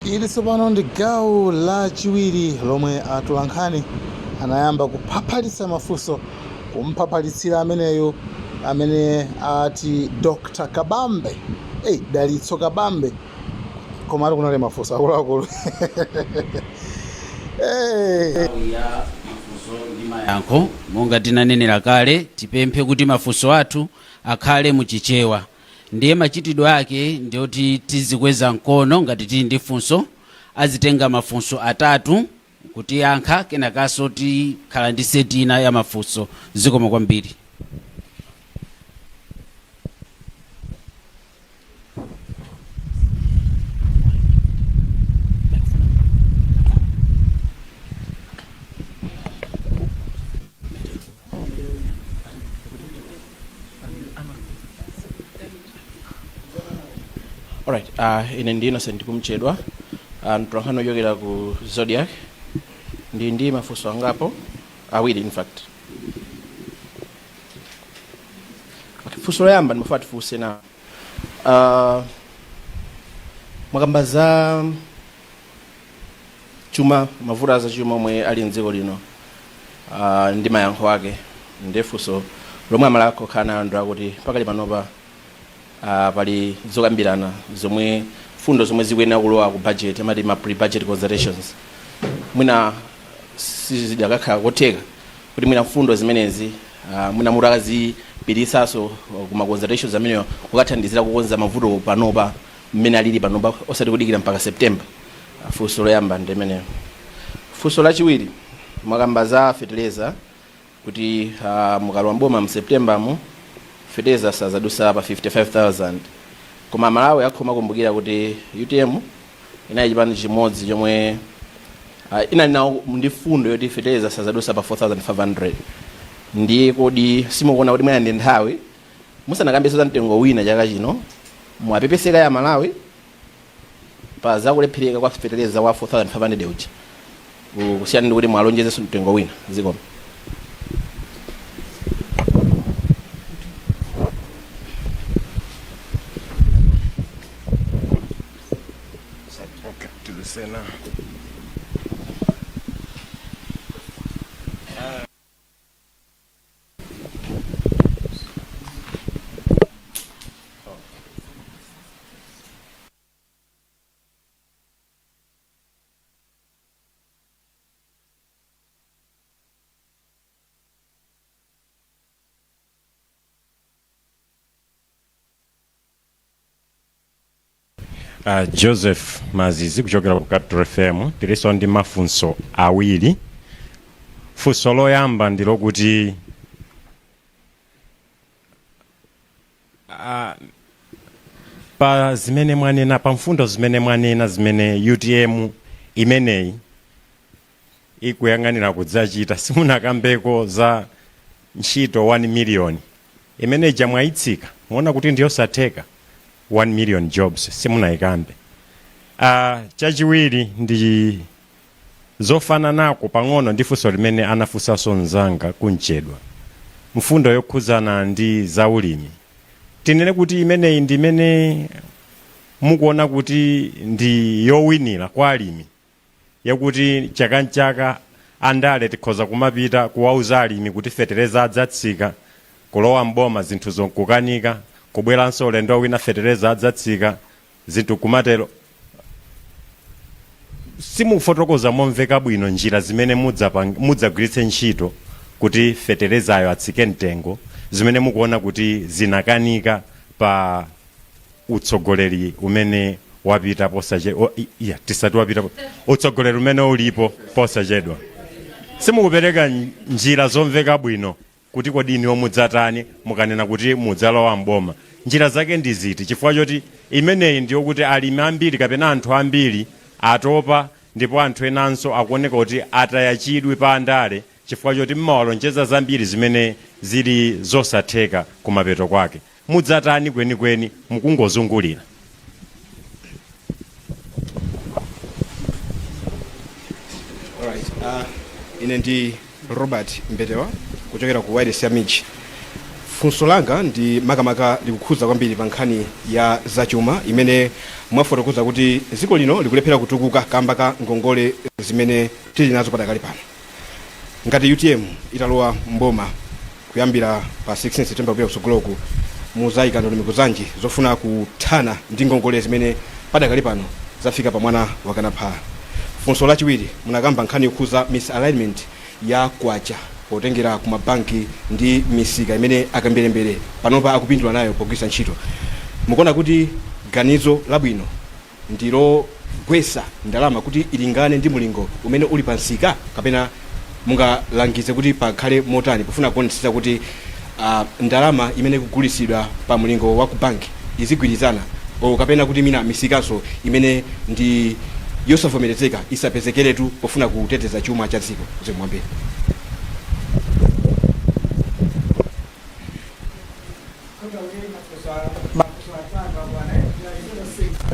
Ili tsopano ndi gawo lachiwiri lomwe atolankhani anayamba kuphaphalitsa mafunso, kumphaphalisira ameneyo amene ati Dr. Kabambe, hey, Dalitso Kabambe, koma ali kunali mafunso akuluakulu. Hey. Nthawi ya mafunso ndi mayankho. Monga tinanenera kale, tipemphe kuti mafunso athu akhale muchichewa. Ndiye machitidwe ake ndiyoti tizikweza mkono ngati tili ndi funso, azitenga mafunso atatu kutiyankha, kenakanso tikhala ndi seti ina ya mafunso. Zikomo kwambiri. Alright, ine ndi Innocent Kumchedwa, mtolankhani ochokera ku Zodiak. Ndi mafunso angapo, awiri in fact. Okay, funso loyamba ndimafuna tifunse na mwakamba za chuma, mavuto a zachuma omwe ali mdziko lino ndi mayankho ake. Ndiye funso lomwe Amalawi akukhala nayo ndi akuti pakali panopa pali zokambirana zomwe fundo zomwe zikuyenera kulowa ku budget, amati ma pre-budget consultations. Mwina sizidakakhala kotheka kuti mwina mfundo zimenezi mwina mutakazipitisanso ku ma consultations amenewa kukathandizira kukonza mavuto panopa mmene alili panopa, osati kudikira mpaka September? Funso loyamba ndi limenelo. Funso lachiwiri, mwakamba za fertilizer kuti mukalowa mboma mu September mu, fertilizer sazadusa pa 55,000, koma Malawi akhomakumbukira kuti UTM inali chipani chimodzi chomwe inali nawo ndi fundo yoti fertilizer sazadusa pa 4500. Ndiye kodi simukuona kuti mwina ndi nthawi, musanakambenso za mtengo wina chaka chino, mwapepeseka ya Malawi pa zakulephereka kwa fertilizer wa 4500 uja, kusiyana ndi kuti mwalonjezenso mtengo wina? Zikomo. Okay, tilusena. Joseph Mazizi kuchokera ku Capital FM. Tilinso ndi mafunso awiri. Funso loyamba ndi lokuti pa zimene mwanena, pa mfundo zimene mwanena zimene UTM imeneyi ikuyang'anira kudzachita, simunakambeko za ntchito 1 million imene ija. Mwayitsika, muona kuti ndiyosatheka? 1 million jobs simunayikambe. Chachiwiri ndi zofananako pang'ono ndi funso limene anafunsanso mnzanga Kumchedwa, mfundo yokhudzana ndi zaulimi. Tinene kuti imeneyi ndi imene mukuona kuti ndi yowinira kwa alimi, yakuti chaka nchaka andale tikhoza kumapita kuwauza alimi kuti fetereza adzatsika, kulowa mboma zinthu zonkukanika, kubweranso ulendo wina fetereza adzatsika, zinthu kumatero? Simukufotokoza momveka bwino njira zimene mudzagwiritse ntchito kuti feterezayo atsike mtengo, zimene mukuona kuti zinakanika pa utsogoleri umene wapita posachedwa. Yeah, tisati wapita, utsogoleri umene ulipo posachedwa. Simukupereka njira zomveka bwino kuti kodi inuyo mudzatani mukanena kuti mudzalowa mboma, njira zake ndi ziti, chifukwa choti imeneyi ndiyo kuti alimi ambiri kapena anthu ambiri atopa, ndipo anthu enanso akuoneka kuti ataya chidwi pa andale chifukwa choti mmawalonjeza zambiri zimene zili zosatheka kumapeto kwake. Mudzatani kwenikweni? Mukungozungulira. Alright. Ine ndi Robert Mbetewa kuchokera ku wireless ya MIJ. Funso langa ndi makamaka likukhudza kwambiri pa nkhani ya zachuma imene Mwafotokoza kuti dziko lino likulephera kutukuka kamba ka ngongole zimene tili nazo padakali pano. Ngati UTM italowa mboma kuyambira pa 16 September kupita kutsogoloku, muzayika ndondomeko zanji zofuna kuthana ndi ngongole zimene padakali pano zafika pa mwana wakanaphala? Funso lachiwiri, munakamba nkhani yokhuza misalignment ya kwacha potengera ku mabanki ndi misika imene akamberembere panopa akupindula nayo pogwiritsa ntchito. Mukuona kuti ganizo labwino ndilogwetsa ndalama kuti ilingane ndi mulingo umene uli pa msika, kapena mungalangize kuti pakhale motani pofuna kuonetsetsa kuti ndalama imene ikugulitsidwa pa mulingo wa ku banki izigwirizana, o kapena kuti mina misikanso imene ndi yosavomerezeka isapezekeretu pofuna kuteteza chuma cha dziko? Zikomo kwambiri.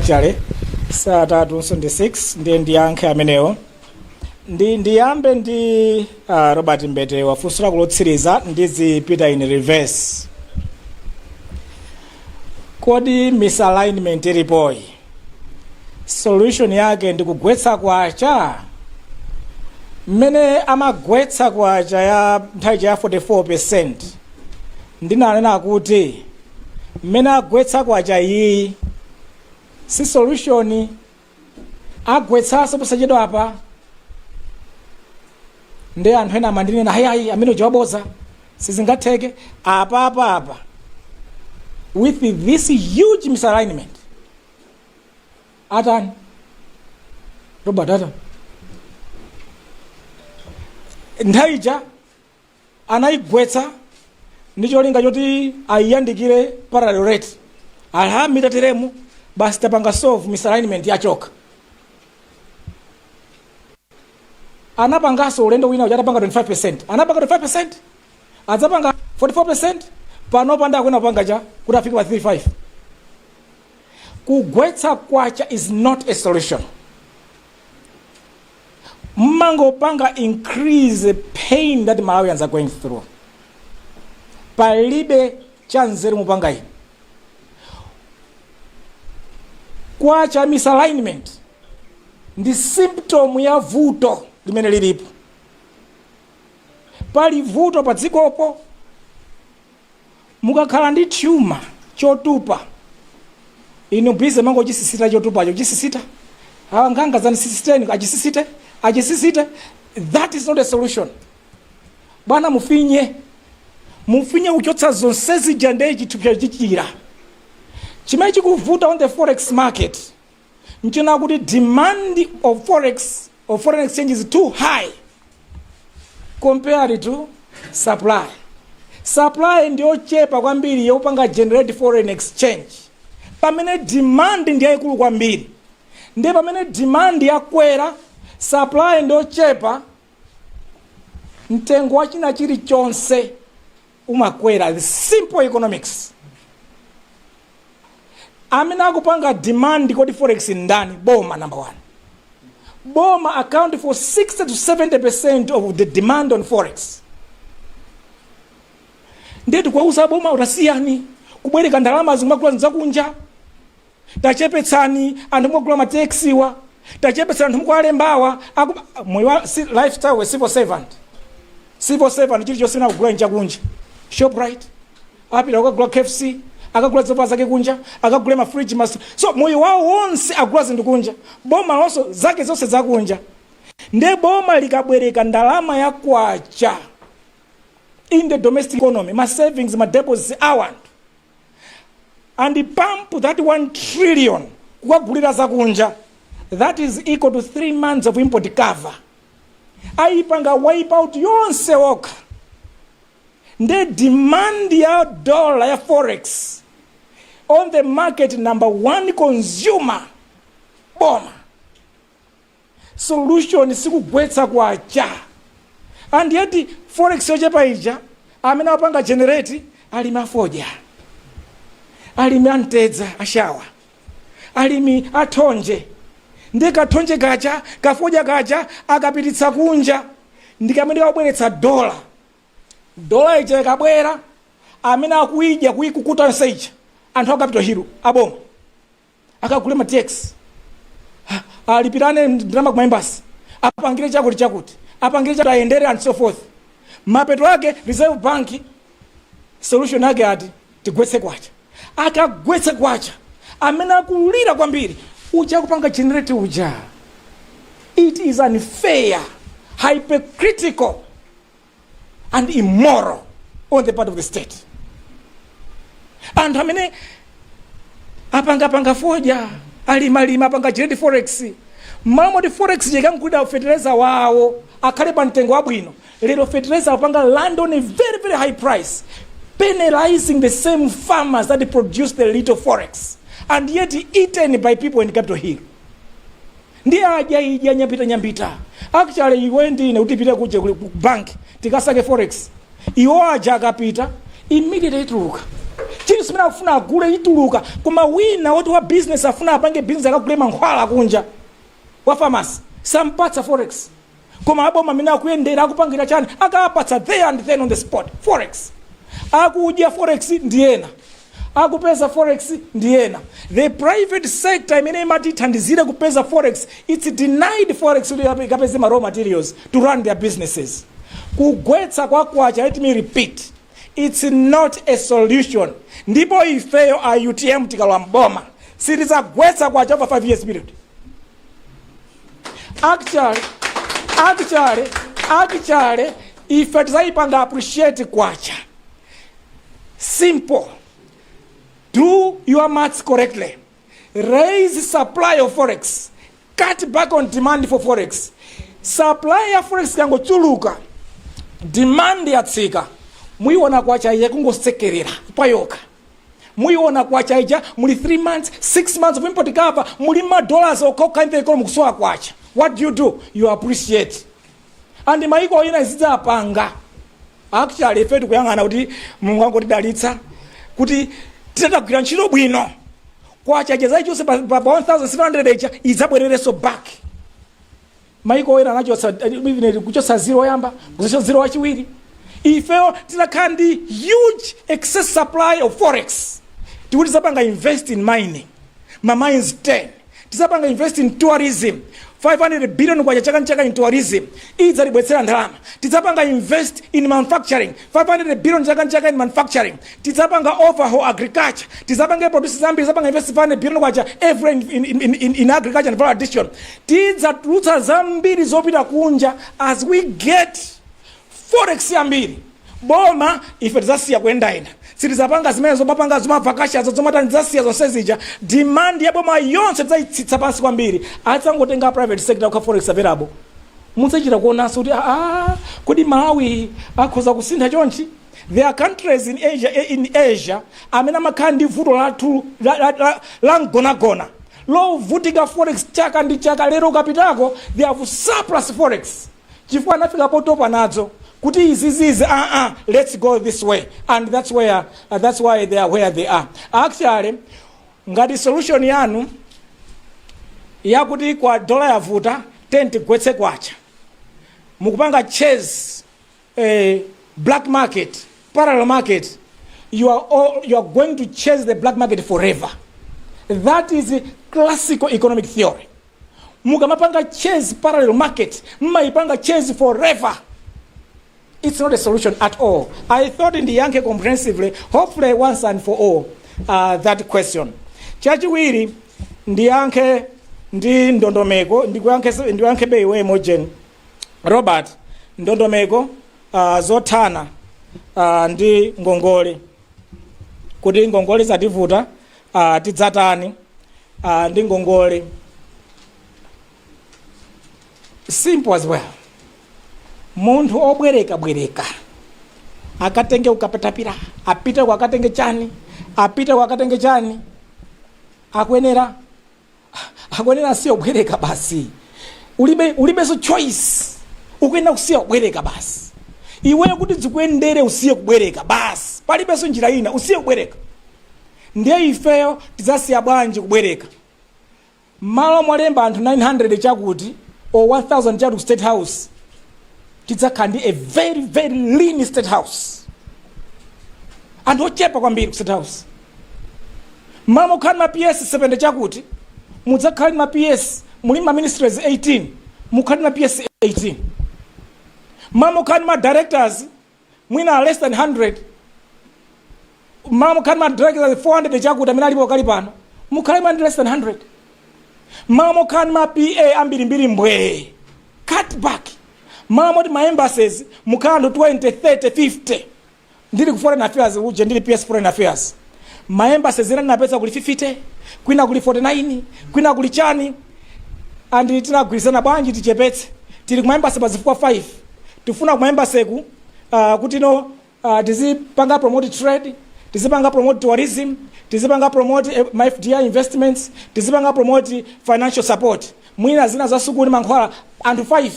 Chale saa tatunso ndi 6, ndiye ndiyankhe amenewo. Ndiyambe ndi Robert Mbetewa, funso lako lotsiriza, ndizipita in reverse. Kodi misalignment ilipoyi, solution yake ndi kugwetsa kwacha? Mmene amagwetsa kwacha ya nthawi ya 44, ndinanena kuti mmene agwetsa kwacha iyi si solution, agwetsanso posachedwa apa. Ndi anthu ena amandinena, "Hayi, amene uja waboza, sizingatheke." Apa apa apa, with this huge misalignment, atani, Robert? Atani? Nthawi ija anayigwetsa ndi cholinga choti ayiyandikire parallel rate, alhamita teremu, basi, tapanga solve misalignment, yachoka. Anapanganso ulendo wina uja, atapanga 25, anapanga 25, adzapanga 44. Panopa ndi akwena kupanga cha kuti afike pa 35. Kugwetsa kwacha is not a solution, mmangopanga increase the pain that Malawians are going through. Palibe chanzeru mupanga inu. Kwacha misalignment ndi symptom ya vuto limene lilipo. Pali vuto pa dzikopo. Mukakhala ndi tumor, chotupa, inu busy mangochisisita chotupacho, chisisita, anganga zanisisiteni, achisisite, achisisite. That is not a solution, bwana. Mufinye, mufinye kuchotsa zonse zija, ndiye chithupsa chichira. Chimene chikuvuta on the forex market nchina kuti demand of forex, of foreign exchange, is too high compared to supply. Supply ndiyochepa kwambiri yopanga generate foreign exchange, pamene demand ndi yayikulu kwambiri. Ndiye pamene demand yakwera, supply ndiyochepa, mtengo wa china chilichonse umakwera. The simple economics. Amene akupanga demand kodi forex ndani? Boma, number one. Boma account for 60 to 70% of the demand on forex. Ndiye tikuwauza boma, utasiyani kubwereka ndalama zimagula zakunja, tachepetsani anthu mukagula matexiwa, tachepetsani anthu mukuwalembawa. Moyo wa lifestyle wa civil servant, civil servant chilichonse nakugula nchakunja. Shoprite apita akagula, KFC akagula, zovala zake kunja, akagula mafriji mas so moyo wawo wonse agula zinthu kunja. Boma lonso zake zonse zakunja. Ndiye boma likabwereka ndalama ya kwacha in the domestic economy, ma savings, ma deposits awanthu, and pump that 1 trillion kukagulira zakunja, that is equal to 3 months of import cover. Ayipanga wipe out yonse okha. Nde demand ya dollar, ya forex on the market, number one consumer boma. Solution sikugwetsa kwacha. And yet forex yochepa ija amene apanga generate alimi afodya, alimi amtedza ashawa, alimi athonje. Ndi kathonje kacha, kafodya kacha akapititsa kunja, ndikamene kakubweretsa dola. Dola ija ikabwera, amene akuidya, kuikukuta yonse ija, anthu a Capital Hill, aboma. Akagule ma TX, alipirane ndalama kuma embassy, apangire chakuti chakuti, apangire chakuti, ayendere and so forth. Mapeto ake Reserve Bank solution yake ati tigwetse kwacha. Akagwetse kwacha, amene akulira kwambiri uja kupanga generate uja. It is unfair, hypocritical and immoral on the part of the state. Anthu amene apangapanga fodya, alimalima, apanga generate forex, mmalo moti forex ikankulira fertilizer wawo akhale pa mtengo wabwino, lero fertilizer apanga land on a very, very high price, penalizing the same farmers that produce the little forex and yet eaten by people in Capitol Hill. Ndi adya idya, nyambita nyambita. Actually, iwe ndine kuti ipite kuje ku bank tikasake forex, iwo aja akapita immediately ituluka. Chinthu simene akufuna agule ituluka, koma wina woti wa business afuna apange business, akagule mankhwala kunja, wa pharmacy sampatsa forex, koma aboma amene akuyendera, akupangira chani, akapatsa there and then on the spot forex. Akudya forex ndiyena, akupeza forex ndiyena. The private sector imene imati ithandizire kupeza forex, it's denied forex kuti ikapeze ma raw materials to run their businesses. Kugwetsa kwa kwacha, let me repeat, it's not a solution. Ndipo ifeyo a UTM tikalowa mboma sitidzagwetsa kwacha over 5 years period. Actually, ife tidzayipanga appreciate kwacha. Simple. Do your maths correctly. Raise supply of forex, cut back on demand for forex. Supply ya forex kangochuluka, demand yatsika, muiona kwacha ija kungosekerera payoka. Muiona kwacha ija muli 3 months, 6 months of import cover, muli ma dollars okhaokha in the economy, kusowa kwacha. What do you do? You appreciate. And maiko ina zidzapanga. Actually, ife tikuyang'ana kuti Mulungu angotidalitsa kuti titatagwira ntchito bwino, kwacha ija zaichonse pa 1700 ija idzabwererenso back. Maiko ena anachotsa, even kuchotsa zero oyamba, kuchotsa zero wachiwiri. Ifeyo titakhala ndi huge excess supply of forex, tikuti tizapanga invest in mining, ma mines 10, tizapanga invest in tourism, 500 billion kwacha chaka nchaka in tourism idzatibwetsera ndalama. Tidzapanga invest in manufacturing, 500 billion chaka nchaka in manufacturing. Tidzapanga overhaul agriculture, tidzapanga produce zambiri, tidzapanga invest 500 billion kwacha every in agriculture and value addition. Tidzatulutsa zambiri zopita kunja. As we get forex yambiri, boma ife tidzasiya kuyendayenda, sitidzapanga zimene zomapanga zomavakashazo, zomatani, tidzasiya zonse zija. Demand ya boma yonse tidzayitsitsa pansi kwambiri, adzangotenga private sector kukha forex available. Mudzachita kuonanso kuti aa, kodi Malawi akhoza kusintha chonchi? There are countries in Asia amene amakhala ndi vuto lathu la mgonagona lovutika forex chaka ndi chaka. Lero ukapitako, they have surplus forex chifukwa anafika potopa nadzo kuti izizizi, let's go this way. And that's why they are where they are. Actually, ngati solution yanu yakuti kwa dola yavuta, tigwetse kwacha, mukupanga chase black market, parallel market. You are going to chase the black market forever. That is classical economic theory. Mukamapanga chase parallel market, mmayipanga chase forever. It's not a solution at all. I thought ndiyankhe comprehensively, hopefully once and for all, that question. Chachiwiri ndiyankhe ndi ndondomeko, ndikuyankhe iwe Mojen Robert, ndondomeko zothana ndi ngongole, kuti ngongole zativuta, tidzatani ndi ngongole? Simple as well. Munthu obwereka bwereka, akatenge ukapatapira, apite akatenge chani, apite akatenge chani, akuyenera asiye kubwereka basi. Ulibenso choice, ukuyenera kusiya kubwereka basi. Iweyo kuti zikuyendere, usiye kubwereka basi, palibenso njira ina, usiye kubwereka. Ndiye ifeyo tidzasiya bwanji kubwereka? Malo mwalemba anthu 900 chakuti or 1000 chakuti ku State House, tidzakhala ndi a very, very lean State House, anthu ochepa kwambiri ku State House. Mmalo mokhala ma PS 70 chakuti, mudzakhala ma PS, muli ma ministries 18, mukhale ma PS 18. Mmalo mokhala ma directors mwina less than 100, mmalo mokhala ma directors 400 chakuti amene alipo kali pano, mukhale ma less than 100. Mmalo mokhala ma PA ambirimbiri mbwee, cut back. Mmalo moti ma embassies mukhala anthu 20, 30, 50. Ndili ku Foreign Affairs uje, ndili PS Foreign Affairs, ma embassies ena ndinapeza kuli 50, kwina kuli 49, kwina kuli chani, and tinagwirizana bwanji tichepetse. Tili kuma embassy pazifukwa 5. Tifuna kuma embassy ku kuti no tizipanga promote trade, tizipanga promote tourism, tizipanga promote ma FDI investments, tizipanga promote financial support, mwina zina za sukulu, mankhwala. Anthu 5,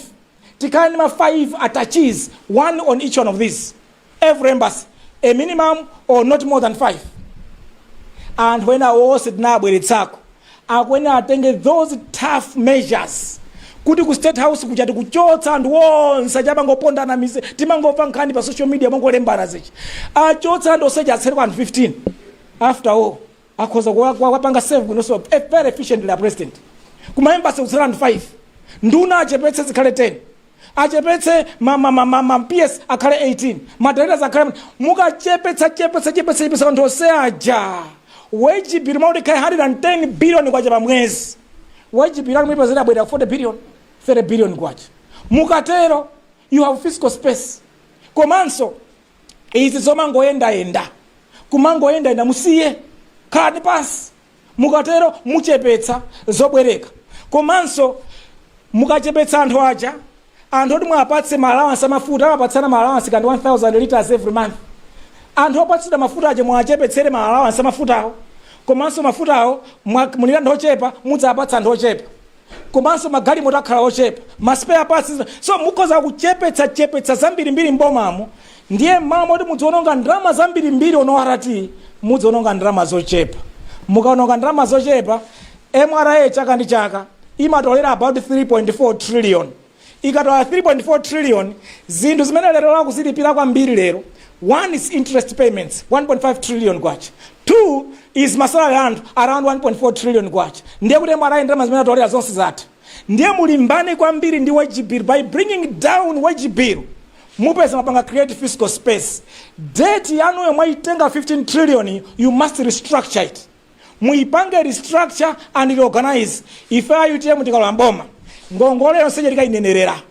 tikhale ndi ma 5 attaches, one on each one of these, every embassy, a minimum or not more than 5. Anthu ena wonse tinabweretsako akuena atenge those tough measures kuti ku State House kuja tikuchotsa anthu onse achamangopondana mise. Timangomva nkhani pa social media, mangolembana zichi. Achotsa anthu onseja, atsereko anthu 15. After all, akhoza kuwapanga serve bwinonso very efficiently a president. Kuma embassy kutsala anthu 5, nduna achepetse zikhale 10, achepetse ma PS akhale 18, ma directors akhale. Mukachepetsa, chepetsa, chepetsa, chepetsa anthu onse aja, wage bill mauti khale 110 billion kwacha pa mwezi. Wage bill anu mwipezera bwera 40 billion, 30 billion kwacha. Mukatero you have fiscal space. Komanso izi zomangoyendayenda, kumangoyendayenda, musiye, khalani pansi. Mukatero muchepetsa zobwereka. Komanso mukachepetsa anthu aja, anthu oti mwapatse ma allowance amafuta, amapatsana ma allowance kandi 1000 liters every month. Anthu opatsidwa mafuta aja mwachepetsere ma allowance amafutawo. Komanso mafutawo mulira anthu ochepa, mudzapatsa anthu ochepa. Komanso magalimoto akhala ochepa, ma spare parts. So mukhoza kuchepetsa chepetsa zambirimbiri mbomamo. Ndiye mmalo moti mudziononga ndalama zambirimbiri on ORT, mudziononga ndalama zochepa. Mukaononga ndalama zochepa, MRA chaka ndi chaka imatolera about 3.4 trillion. Ikatola 3.4 trillion, zinthu zimene lero lakuzilipira kwambiri lero, one is interest payments, 1.5 trillion kwacha, two is ma salary anthu, around 1.4 trillion kwacha. Ndiye kuti MRA ndalama zimene atolera zonse zatha. Ndiye mulimbane kwambiri ndi wage bill. By bringing down wage bill, mupeza mapanga create fiscal space. Debt yanuyo mwaitenga 15 trillion, you must restructure it. Muipange restructure and reorganize. Ife a UTM tikalowa mboma, ngongole yonse tikayinenerera,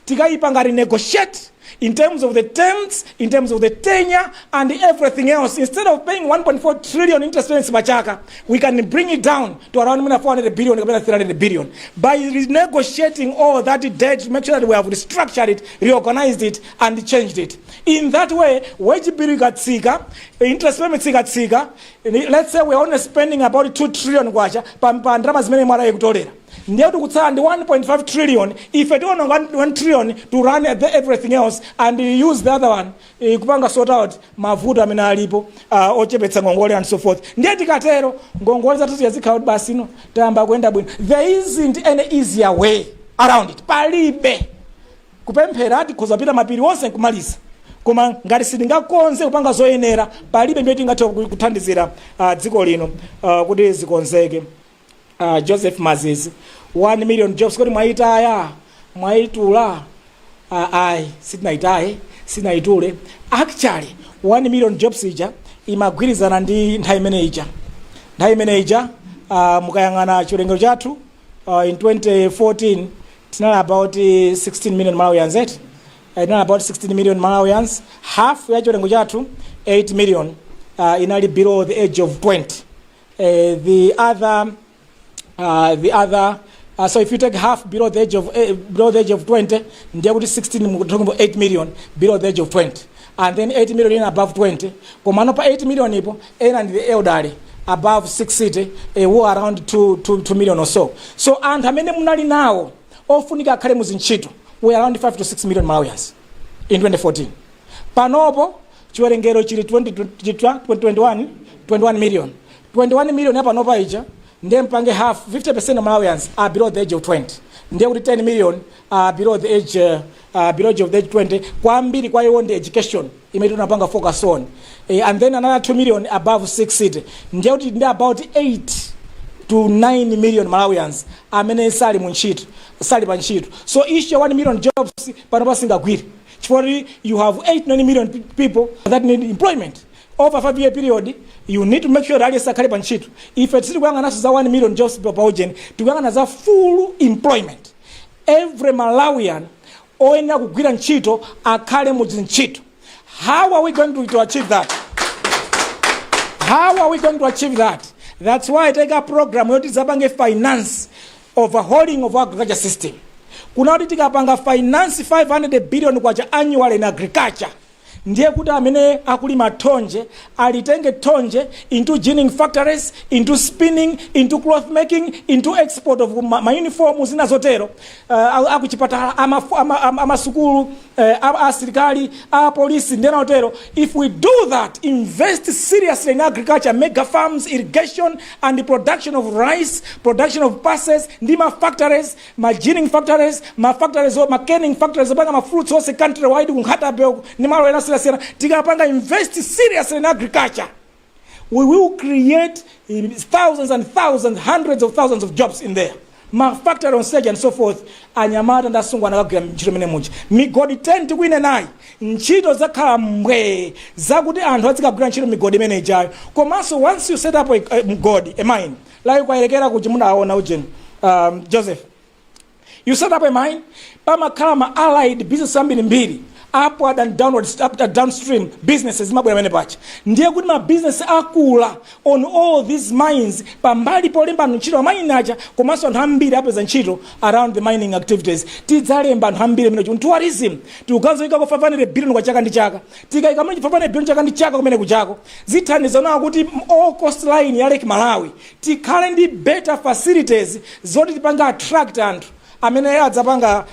tikayipanga renegotiate in terms of the terms, in terms of the tenure and everything else. Instead of paying 1.4 trillion interest payments pachaka, we can bring it down to around 400 billion kapena 300 billion by renegotiating all that debt to make sure that we have restructured it, reorganized it and changed it. In that way, wage bill ikatsika, interest payments ikatsika, let's say we are only spending about 2 trillion kwacha pa ndalama zimene MRA ikutolera, ndiye kuti kutsala ndi 1.5 trillion. Ife tiononga 1 trillion to run everything else and use the other one kupanga sort out mavuto amene alipo ochepetsa ngongole and so forth. Ndiye tikatero ngongole zathu zikhala kuti basi, no, tayamba kuyenda bwino. There isn't any easier way around it, palibe. Kupemphera tikhoza kupita mapiri onse nkumaliza, koma ngati sitingakonze kupanga zoyenera, palibe ndiye tingathe kuthandizira dziko lino kuti zikonzeke. Joseph Mazizi, 1 million jobs kuti mwayitaya, mwayitula? Ayi, sitinayitaye, sitinayitule. Actually, 1 million jobs ija imagwirizana ndi nthawi imene ija. Nthawi imene ija, mukayang'ana chiwerengero chathu in 2014 tinali about 16 million Malawians, eti? Tinali about 16 million Malawians. Half ya chiwerengero chathu, 8 million, inali below the age of 20. The other so if you take half below the age of 20, ndiye kuti 16, we're talking about 8 million below the age of 20 and then 8 million in above 20. Komano pa 8 million ipo, ena ndi the elderly above 60, who are around 2 million or so. So anthu amene munali nawo ofunika akhale muzintchito were around 5 to 6 million Malawians in 2014. Panopo chiwerengero chili 20, 21, 21 million. 21 million yapanopa ija, ndiye mpange half, 50% of Malawians are below the age of 20. Ndiye kuti 10 million are below the age Below age of the age 20, kwambiri kwa iwo ndi education imene tinapanga focus on, and then another 2 million above 60. Ndiye kuti ndi about 8 to 9 million Malawians amene sali mu ntchito, sali pa ntchito. So issue ya 1 million jobs pano pasingagwire, chifukwa you have 8 9 million people that need employment over 5 year period. You need to make sure that aliyense akhale pa ntchito. Ife tisiti kuyang'ananso za 1 million jobs pa ujeni, tikuyang'ana za full employment. Every Malawian oyenera kugwira ntchito akhale mu ntchito. How are we going to achieve that? How are we going to achieve that? That's why taika program yoti zapange finance overhauling of agriculture system. Kuna kuti tikapanga finance 500 billion kwacha annually in agriculture, ndiye kuti amene akulima thonje alitenge thonje into ginning factories, into spinning, into cloth making, into export of ma uniform, zina zotero, akuchipatala, amasukulu, asilikali, apolisi ndena otero. If we do that, invest seriously in agriculture, mega farms, irrigation and the production of rice, production of pulses, ndi ma factories, ma ginning factories, ma factories, ma canning factories opanga ma fruits onse country wide, ku Nkhata Bay ndi malo ena osiyanasiyana. Tikapanga invest seriously in agriculture, we will create thousands and thousands, hundreds of thousands of jobs in there, ma factory on stage and so forth. Anyamata ndi asungwana akagwira ntchito imene muja. Migodi 10 tikuinenayi, ntchito zakhala mbwee zakuti anthu azikagwira ntchito migodi imene ijayo. Komanso once you set up a mgodi, a mine like kwayerekera kuti munaona ujeni, Joseph, you set up a mine, pamakhala ma allied business ambirimbiri, upward and downward, up, downstream businesses zimabwera pamene pacha. Ndiye kuti ma business akula on all these mines. Pambali polemba anthu ntchito mining aja, komanso anthu ambiri apeza ntchito around the mining activities. Tidzalemba anthu ambiri mene tourism tikuganizikako 500 billion kwa chaka ndi chaka. Tikayika mene 500 billion chaka ndi chaka kumene kuchako, zithandiza nawo kuti all coastline ya Lake Malawi tikhale ndi better facilities zoti tipange attract anthu amene adzapanga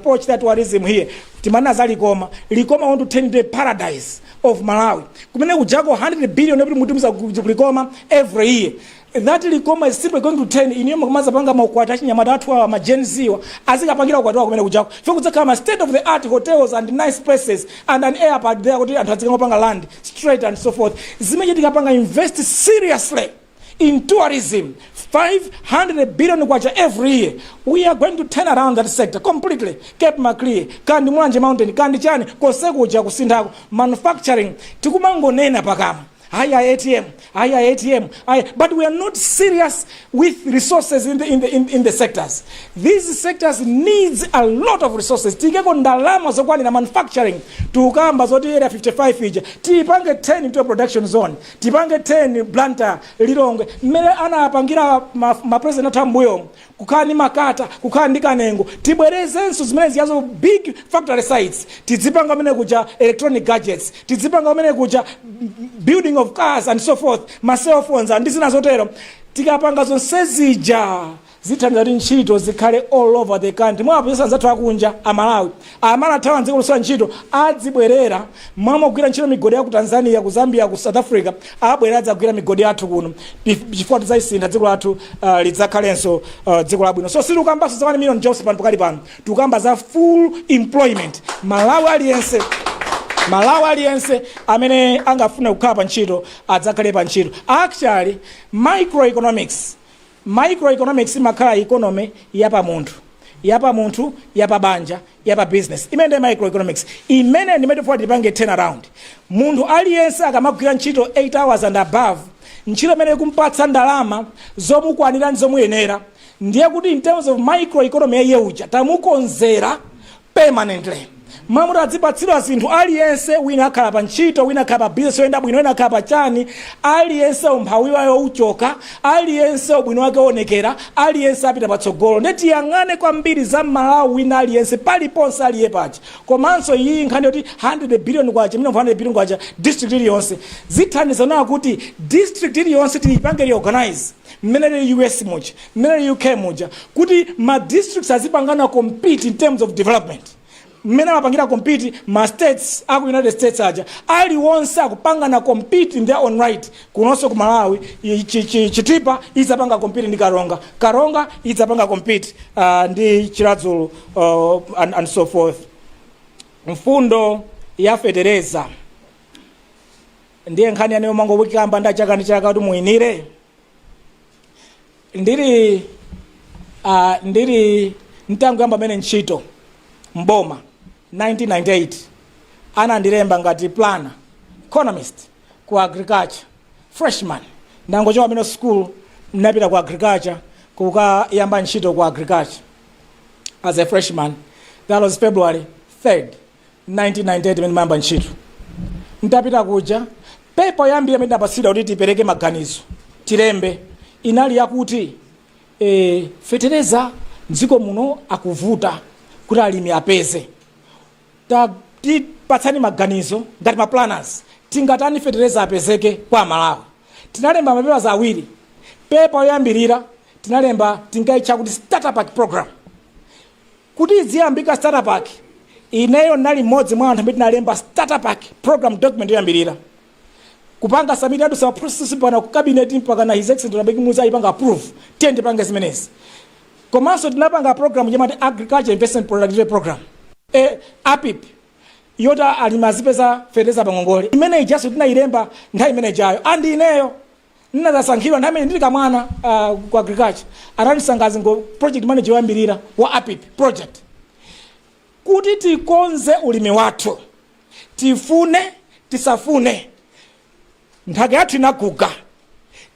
pochita tourism here. Timanena za Likoma. Likoma want to turn into a paradise of Malawi. Kumene kujako 100 billion kuti mutumiza ku Likoma every year. That Likoma is simply going to turn iniyo mukamazapanga maukwati, achinyamata athu awa, ma Gen Z wa azikapangira ukwati wawo kumene kujako. Fe kudzakhala ma state of the art hotels and nice places and an airport there kuti anthu azikangopanga land straight and so forth. Zimene tikapanga invest seriously in tourism, 500 billion kwacha every year, we are going to turn around that sector completely. Cape Maclear, kandi Mulanje Mountain, kandi chani, konse kuja kusinthako. Manufacturing tikumangonena pakamwa, haya ATM, haya ATM, haya, but we are not serious with resources in the sectors. These sectors needs a lot of resources. Tikeko ndalama zokwanira. Manufacturing, tikukamba zoti Area 55 ija tipange 10 into a production zone, tipange 10 Blantyre, Lilongwe, mmene anapangira ma president athu ambuyomu, kukhala ndi Makata, kukhala ndi Kanengo. Tibwerezenso zimene ziyazo, big factory sites. Tidzipanga kumene kuja electronic gadgets, tidzipanga kumene kuja building of cars and so forth, ma cell phones and zina zotero. Tikapanga zonse zija, zithandiza kuti ntchito zikhale all over the country. Mwapeza anzathu akunja, Amalawi amene athawa mdziko losowa ntchito adzibwerera mwamagwira ntchito migodi ya ku Tanzania, ku Zambia, ku South Africa, abwerera adzagwira migodi yathu kuno, chifukwa tidzayisintha dziko lathu, lidzakhalenso dziko labwino. So sitikukambanso za 1 million jobs pano. Pakali pano tikukamba za full employment. Malawi aliyense, Malawi aliyense amene angafune kukhala pa ntchito adzakhale pa ntchito. Actually, microeconomics imakhala economy yapa munthu, yapa munthu, yapa banja, yapa business. Imene ndi microeconomics imene ndimene tifuna tipange turn around. Munthu aliyense akamagwira ntchito 8 hours and above, ntchito imene ikumpatsa ndalama zomukwanira ndi zomuyenera, ndiye kuti in terms of microeconomy yayiye uja tamukonzera permanently. Mamuti adzipatsidwa zinthu aliyense, wina akhala pa ntchito, wina akhala pa business yoyenda bwino, wina akhala pa chani, aliyense umphawi wayo uchoka, aliyense ubwino wake onekera, aliyense apita patsogolo. Ndiye tiyang'ane kwambiri za Malawi wina aliyense paliponse aliye paja. Komanso iyi nkhani yoti 100 billion kwacha, minimum 100 billion kwacha district iliyonse, zithandiza nawo kuti district iliyonse tiyipange reorganize mmene lili US muja, mmene lili UK muja, kuti ma districts azipangana compete in terms of development mmene amapangira compete ma states aku United States aja. Aliwonse akupangana compete in their own right. Kunonso ku Malawi, Chitipa idzapanga compete ndi Karonga, Karonga idzapanga compete ndi Chiradzulu, and so forth. Mfundo ya fetereza ndiye nkhani yaneyo mangowikamba nda chaka ndi chaka kuti muyinire. Ndili ntangoyamba amene ntchito mboma 1998, anandilemba ngati planner economist ku agriculture, freshman. Ndangochoka amene school, ndinapita ku agriculture kukayamba ntchito ku agriculture as a freshman. That was February 3rd, 1998, imene mayamba ntchito. Ntapita kuja, paper yoyambira imene ndapatsidwa kuti tipereke maganizo, tilembe, inali yakuti fetereza mdziko muno akuvuta kuti alimi apeze. Tipatsani maganizo ngati ma planners, tingatani fetereza apezeke kwa Malawi? Tinalemba mapepala awiri. Pepa yoyambirira tinalemba, tinkayitcha kuti starter pack program, kuti iziyambika starter pack. Ineyo ndinali mmodzi mwa anthu amene tinalemba starter pack program document yoyambirira, kupanga submit, adusa process mpaka ku cabinet, mpaka na His Excellency Bakili Muluzi ayipanga approve, tiye tipange zimenezi. Komanso tinapanga program yamati Agriculture Investment Productivity Program, APIP, yoti alimi azipeza fetereza pangongole. Imene ijaso tinayilemba nthawi imene ijayo. And ineyo ndinazasankhidwa nthawi imene ndili kamwana ku agriculture, anandisankha ngo project manager yoyambirira wa APIP project, kuti tikonze ulimi wathu. Tifune tisafune, nthaka yathu inaguga.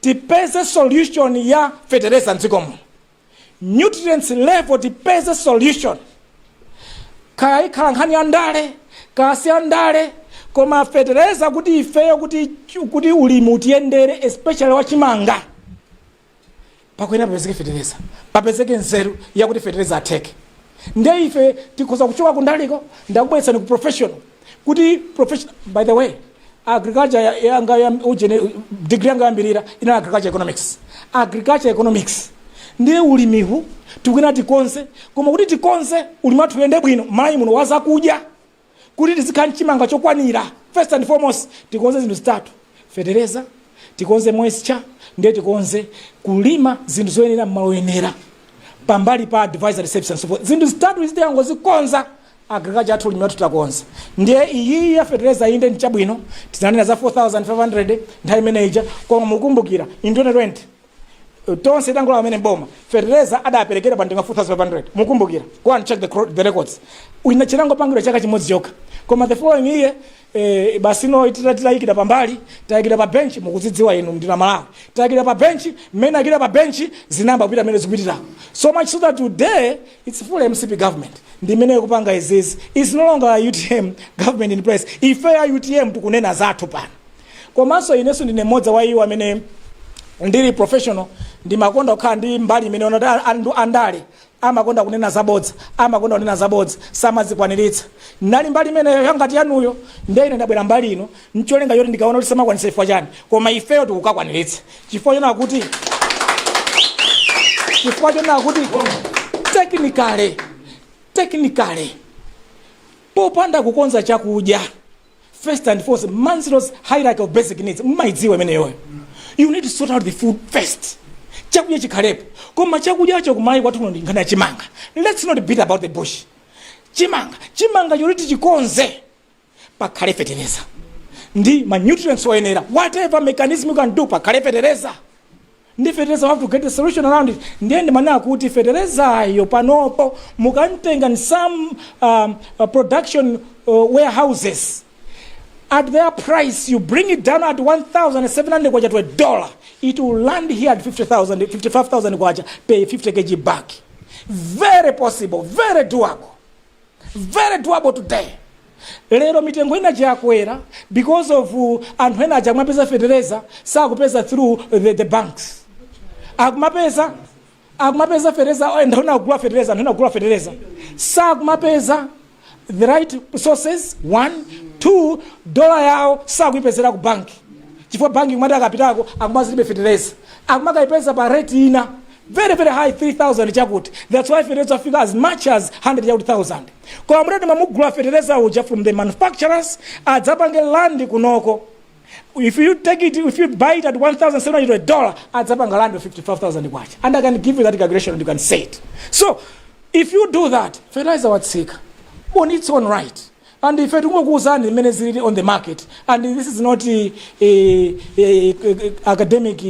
Tipeze solution ya fetereza mdziko muno, nutrients level, tipeze solution. Kaya ikhala nkhani ya ndale, kaya si ya ndale, koma fetereza kuti ifeyo kuti ulimi utiyendere, especially wachimanga, pakuyenera papezeke fetereza, papezeke nzeru yakuti fetereza atheke. Ndiye ife tikhoza kuchoka kundaliko, ndakubweretsani ku professional, kuti professional. By the way, agriculture yanga ujene degree yanga yambirira ina agriculture economics. Agriculture economics ndiye ulimihu tikuyenera tikonze. Koma kuti tikonze ulimi wathu uyende bwino Malawi muno wazakudya, kuti tizikhala mchimanga chokwanira, first and foremost tikonze zinthu zitatu: fetereza, tikonze moisture, ndiye tikonze kulima zinthu zoyenera mmalo oyenera, pambali pa advisory service and so forth. Zinthu zitatu izi tiyangozikonza, agriculture athu, ulimi wathu takonza. Ndiye iyi ya fetereza, inde, nchabwino tinanena za 4500 nthawi imene ija, koma mukumbukira in 2020 tonse tangolowa amene mboma, fetereza adaperekera pa mtengo 4500. Mukumbukira? Go and check the records. Ina chinangopangidwa chaka chimodzi chokha, koma the following year basino titayikira pambali, tayikira pa bench. Mukuzidziwa inu ndina Malawi, tayikira pa bench. Mmene ayikira pa bench, zinamba kupita mmene zikupitirako, so much so that today it's full MCP government ndi imene ikupanga izizi. It's no longer UTM government in place. Ife ya UTM tikunena zathu pano. Komanso inenso ndine mmodzi wa iwo amene ndili professional, ndimakonda kukhala ndi mbali imene onati anthu andale amakonda kunena zabodza, amakonda kunena zabodza, samazikwaniritsa. Nali mbali imeneyo yangati yanuyo. Ndiye ine ndabwera mbali ino ncholenga yoti ndikaona kuti samakwanitsa chifukwa chani, koma ifeyo tikukakwaniritsa chifukwa chona kuti technically popanda kukonza chakudya, first and foremost, Maslow's hierarchy of basic needs, mmaidziwa imeneyoyo, you need to sort out the food first. Chakudya chikhalepo. Koma chakudyacho kumayi kwathu kuno ndi nkhani ya chimanga. Let's not beat about the bush. Chimanga, chimanga choti tichikonze, pakhale fetereza ndi ma nutrients oyenera. Whatever mechanism you can do, pakhale fetereza ndi fetereza. We have to get a solution around it. Ndiye ndimanena kuti feterezayo panopo mukamtenga in some production warehouses at their price, you bring it down at 1700 kwacha to a dollar, it will land here at 50,000, 55,000 kwacha per 50 kg bag. Very possible, very doable, very doable today. Lero mitengo ina yakwera because of anthu ena aja akumapeza fetereza, sakupeza through the banks. Akumapeza fetereza, anthu ena akugula fetereza, anthu ena akugula fetereza, sakumapeza the right sources. One, two, dola yawo sakuipezera ku banki, chifukwa banki kumati akapitako akumazilibe fetereza, akumakayipeza pa rate ina very very high, 3000 chakuti. That's why fetereza afika as much as 100 chakuti 1000. Koma mutati mamugula fetereza uja from the manufacturers, adzapange land kunoko, if you take it, if you buy it at 1700 dollar, adzapanga land 55,000 kwacha. And I can give you that calculation and you can say it. So if you do that, fertilizer watsika on its own right. And ife tikungokuwuzani zimene zilili on the market, and this is not academic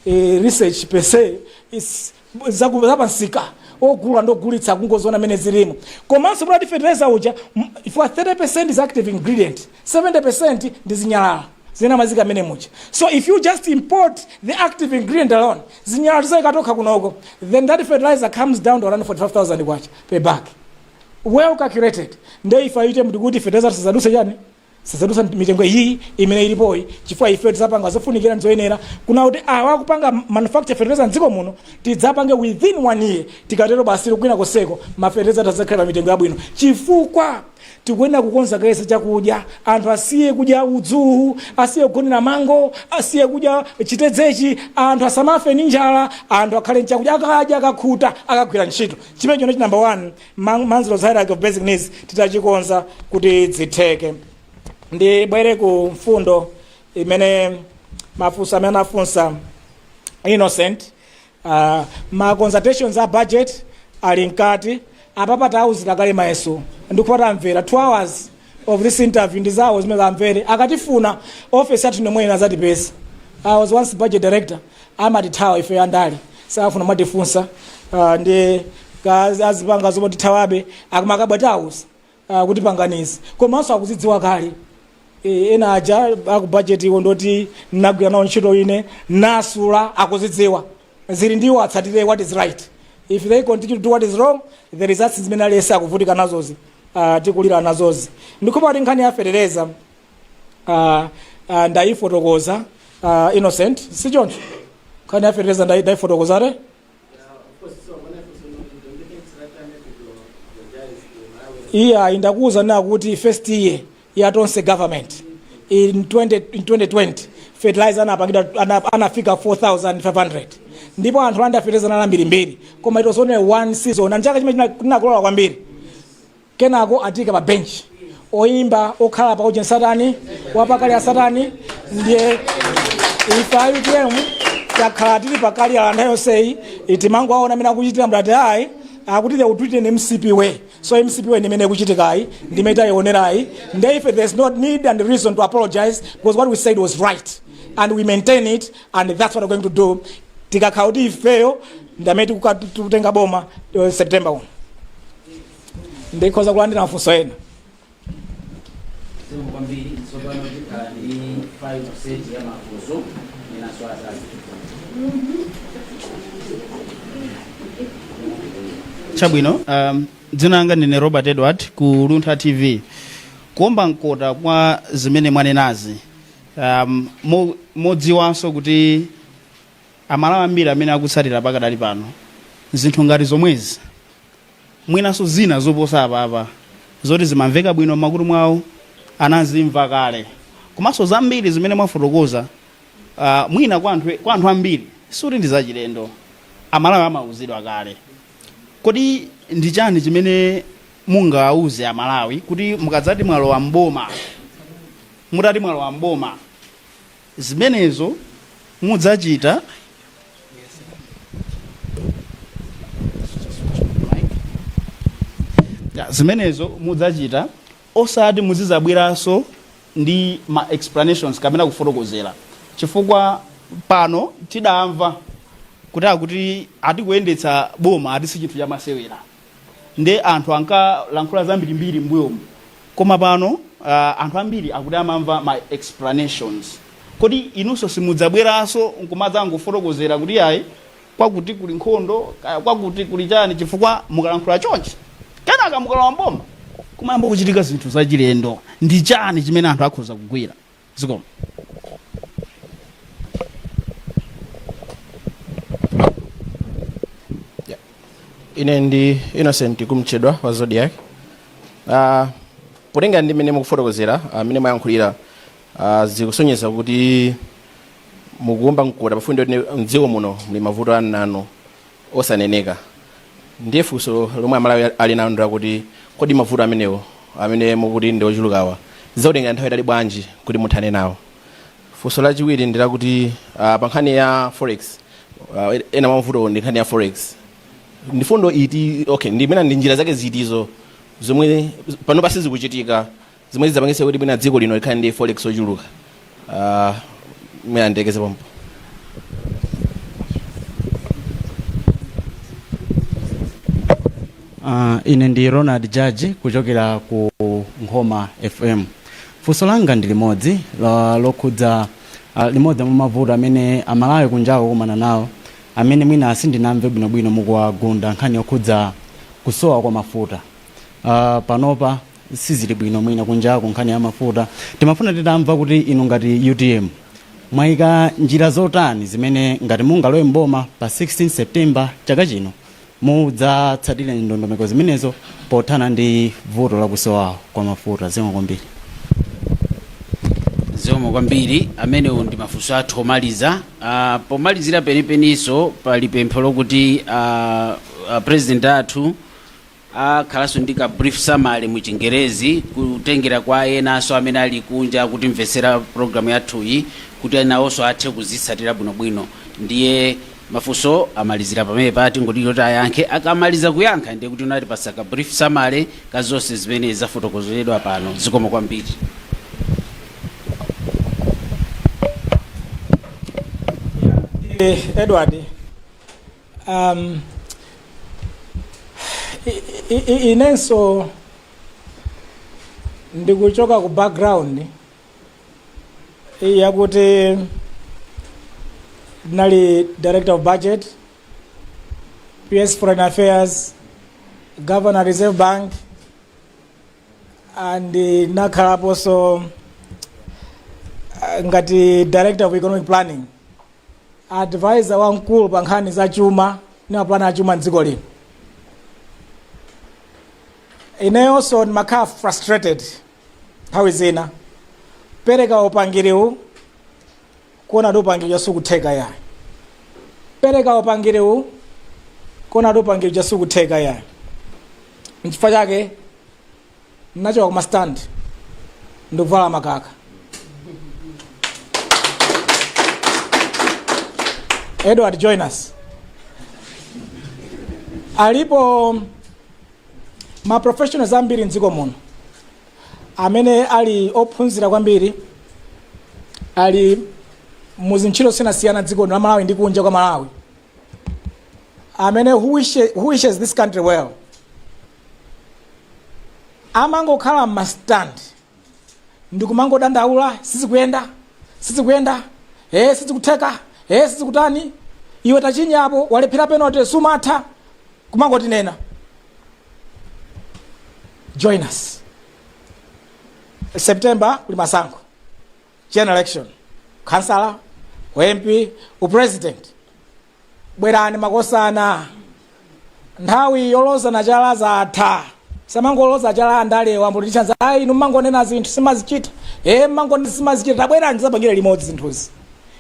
research per se. It's zapamsika, ogula ndi ogulitsa kungoziona mene zilimo. Komanso kuti fertilizer uja ifika 30% is active ingredient, 70% ndi zinyalala zina amazika amene muja. So if you just import the active ingredient alone, zinyalala tizayikatokha kunoko, then that fertilizer comes down to around 45,000 kwacha per bag, well calculated. Nde ife aite mtikuti fertilizer sizaduse chani, sizadusa mitengo iyi imene ilipoyi, chifukwa ife tidzapanga zofunikira ndizoyenera kuna kuti awa akupanga manufacture fertilizer mdziko muno tidzapange within one year. Tikatero basi, kwina koseko ma fertilizer tazakhala pa mitengo yabwino, chifukwa tikuyenera kukonza kaye chakudya. Anthu asiye kudya udzuwu, asiye kugonera mango, asiye kudya chitedzechi. Anthu asamafe ndi njala, anthu akhale nchakudya. Akadya akakhuta akagwira ntchito. Chimene chino chi number one, Maslow's hierarchy of basic needs, titachikonza kuti zitheke. Ndibwere ku mfundo imene mafunso amene anafunsa Innocent. Ma consultations a budget ali mkati. Apapa tauzira kale mayeso, ndikupata amvera 2 hours of this interview ndi zawo zimene amvere. Akatifuna, office yathu nomwe azatipeza. I was once budget director. Amatithawa ife andale, safuna mwatifunsa. Ndi azipanga zomwe tithawabe, akumakabwa tausa kuti panganizi. Komanso akuzidziwa kale. Ena aja aku budget iwo ndoti nagwira nawo ntchito ine nasula, akuzidziwa zili ndiwo, atsatire what is right. If they continue to do what is wrong, the results zimene aliyense akuvutika nazozi, tikulira nazozi. Ndikhupa kuti nkhani ya fetereza ndayifotokoza. Innocent, si choncho? Nkhani ya fetereza ndayifotokoza re. Iya, indakuuza na kuti first year ya Tonse government in 2020 fertilizer anapangidwa anafika 4500, ndipo anthu anda fertilizer anali mbirimbiri, koma it was only one season and chaka chimene tinakolola kwambiri. Kenako atika pa bench oyimba okhala pa ujeni satani wapakali ya satani. Ndiye ife a UTM takhala tili pakali ala nthawi yonseyi, timangowaona amene akuchitira mdati ayi, akuti they will do it in MCP way. So MCP way ndimene ikuchitikayi, ndimene tayionerayi. Nde ife there's no need and reason to apologize, because what we said was right and we maintain it, and that's what we're going to do tikakhala kuti ifeyo ndamene tikutenga boma September uno. Ndikhoza kulandira mafunso ena. Zikomo kwambiri. Tsopano tikhala ndi final set ya mafunso enanso azazi. Chabwino, dzina langa ndine Robert Edward ku Luntha TV. Kuomba mkota kwa zimene mwanenazi, modziwanso kuti Amalawi ambiri amene akutsatira pakadali pano zinthu ngati zomwezi, mwinanso zina zoposa apapa, zoti zimamveka bwino m'makutu mwawo, anazimva kale, komanso zambiri zimene mwafotokoza, mwina kwa anthu ambiri sikuti ndi zachilendo, Amalawi amauzidwa kale. Kodi ndi chani chimene mungawauze Amalawi kuti mukadzati mwalowa mboma, mutati mwalowa mboma, zimenezo mudzachita? Ya, zimenezo mudzachita osati muzizabweranso ndi ma explanations kapena kufotokozera, chifukwa pano tidamva kuti akuti atikuyendetsa boma ati si chinthu chamasewera, nde anthu ankalankhula zambirimbiri m'mbuyomu, koma pano anthu ambiri akuti amamva ma explanations. Kodi inunso simudzabweranso nkumadzangofotokozera kuti ayi, kwakuti kuli nkhondo, kaya kwakuti kuli chani? Chifukwa mukalankhula chonchi, kenaka mukalowa mboma kumayamba kuchitika zinthu zachilendo. Ndi chani chimene anthu akhoza kugwira? Zikomo. Ine ndi Innocent Kumchedwa wa Zodiak. Potenga ndi mmene mukufotokozera, mmene mwayankhulira, zikusonyeza kuti mukuomba mkota pafupi ndi mdziko muno muli mavuto ananu osaneneka. Ndiye funso lomwe Amalawi ali nalo ndakuti, kodi mavuto amenewo amene mukuti ndi ochulukawa zidzakutenga nthawi itali bwanji kuti muthane nawo? Funso lachiwiri ndi lakuti, pa nkhani ya forex, ena mwa mavuto ndi nkhani ya forex, ndi fundo iti, okay, ndi mwina ndi njira zake zitizo zomwe panopa sizikuchitika? Zimwe zidzapangitse kuti mwina dziko lino likhale ndi forex ochuluka. Mwina ndilekeze pompo. Ine ndi Ronald Judge kuchokera ku Nkhoma FM. Funso langa ndi limodzi lokhudza limodzi mwa mavuto amene Amalawi kunjako akumana nawo, amene mwina sindinamve bwinobwino mukuwagunda, nkhani yokhudza kusowa kwa mafuta. Panopa sizili bwino mwina kunjako nkhani ya mafuta. Timafuna titamva kuti inu ngati UTM mwayika njira zotani zimene ngati mungalowe mboma pa 16 September chaka chino mudzatsatire ndondomeko zimenezo pothana ndi vuto lakusowa kwa mafuta. Zikomo kwambiri. Zikomo kwambiri. Amenewo ndi mafunso athu omaliza. Pomalizira penipeniso pali pempho lokuti president athu akhalanso ndi ka brief summary mu Chingerezi, kutengera kwa enanso amene ali kunja kutimvetsera programu yathuyi, kuti nawonso athe kuzitsatira bwinobwino. Ndiye mafunso amalizira pamene pati ngoti kuti ayankhe. Akamaliza kuyankha, ndiye kuti unatipasa ka brief summary ka zonse zimene zafotokozeredwa pano. Zikomo kwambiri. Edward, inenso ndikuchoka ku background yakuti ndinali director of budget, PS foreign affairs, governor Reserve Bank, and nakhalaponso ngati director of economic planning, advisor wamkulu pa nkhani za chuma ndi mapulani a chuma mdziko lino. Ineyonso ndimakhala frustrated nthawi zina, pereka upangiriwu, kuona kuti upangiri sikutheka yayi, pereka upangiriwu, kuona kuti upangiri sikutheka yayi. Nchifukwa chake ndinachoka kuma stand ndikuvala makaka. Edward, join us. Alipo ma professionals ambiri mdziko muno amene ali ophunzira kwambiri, ali muzintchito zosiyanasiyana dziko la Malawi ndi kunja kwa Malawi, amene who wishes this country well. Amangokhala mmastand ndikumangodandaula, sizikuyenda, sizikuyenda, sizikutheka, sizikutani, iwe tachinyapo, walephera penalty, sumatha, kumangotinena. Join us September, kuli masankho, general election, kansala, MP, upresident. Bwerani makosana, nthawi yolozana chala zatha. Samangoloza chala andalewa politicians, ayi, inu mmangonena zinthu simazichita, mmangonena simazichita. Tabwerani tizapangire limodzi zinthuzi.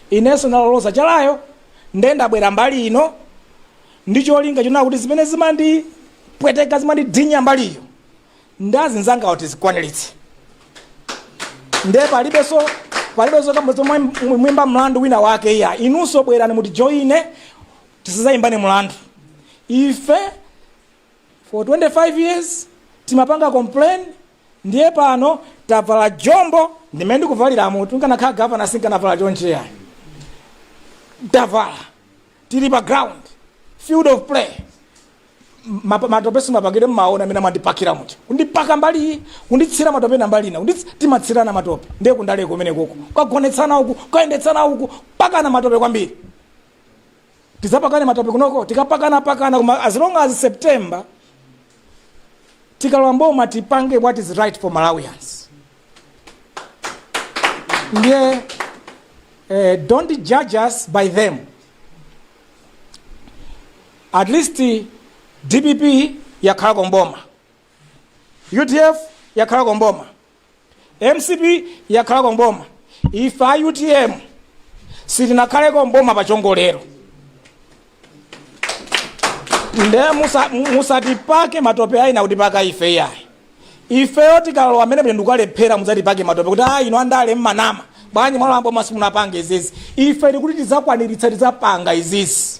Inenso ndaloloza chalayo, nde ndabwera mbali ino ndi cholinga chonena kuti zimene zimandipweteka, zimandidinya mbaliyo, ndazinzangawo tizikwaniritse. Nde palibenso zomwe mwimba mlandu wina wake iya. Inunso bwerani mutijoyine, tisizayimbane mlandu. Ife for 25 years timapanga complain, ndiye pano tavala jombo ndimene ndikuvalira mutu. Nkanakhala gavana sinkanavala choncheya. Tavala, tili pa ground, field of play. Matope simapakire, mmaona amene amandipakira muja, kundipaka mbali iyi, kunditsira matope na mbali ina, timatsirana matope. Ndiye kundaleko kumene koko kagonetsana uku, kayendetsana uku, pakana matope kwambiri. Tidzapakane matope kunoko, tikapakana pakana, koma as long as September tikalowa mboma, tipange what is right for Malawians. Ndiye don't judge us by them. At least DPP yakhalako mboma, UDF yakhalako mboma, MCP yakhalako mboma. Ife a UTM sitinakhaleko mboma pachongolero. Nde musatipake matope aina kutipaka ife iyayi. Ifeyo tikalowa amene bwino ndikukalephera, mudzatipake matope kuti a inu andale mmanama bwanji, mwalowa mboma simunapange izizi. Ife tikuti tidzakwaniritsa, tidzapanga izizi.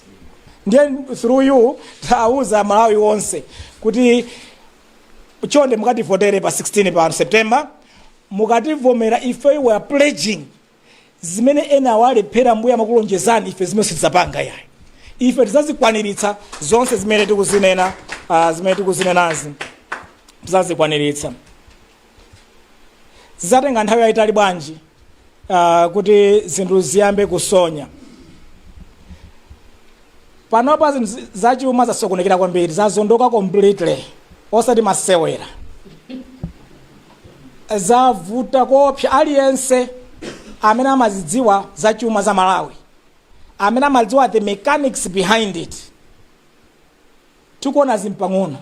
Ndiye through you tauza Malawi wonse kuti chonde mukativotere pa 16 pa September. Mukativomera ife, we are pledging zimene ena awalephera mbuya amakulonjezani, ife zimene sitidzapanga yayi, ife tidzazikwaniritsa zonse zimene tikuzinena. Zimene tikuzinenazi tidzazikwaniritsa. Zidzatenga nthawi yayitali bwanji kuti zinthu ziyambe kusonya? Panopa zinthu zachuma zasokonekera kwambiri, zazondoka completely, osati masewera, zavuta kopsa. Aliyense amene amazidziwa zachuma za Malawi, amene amadziwa the mechanics behind it, tikuona zimpang'ono,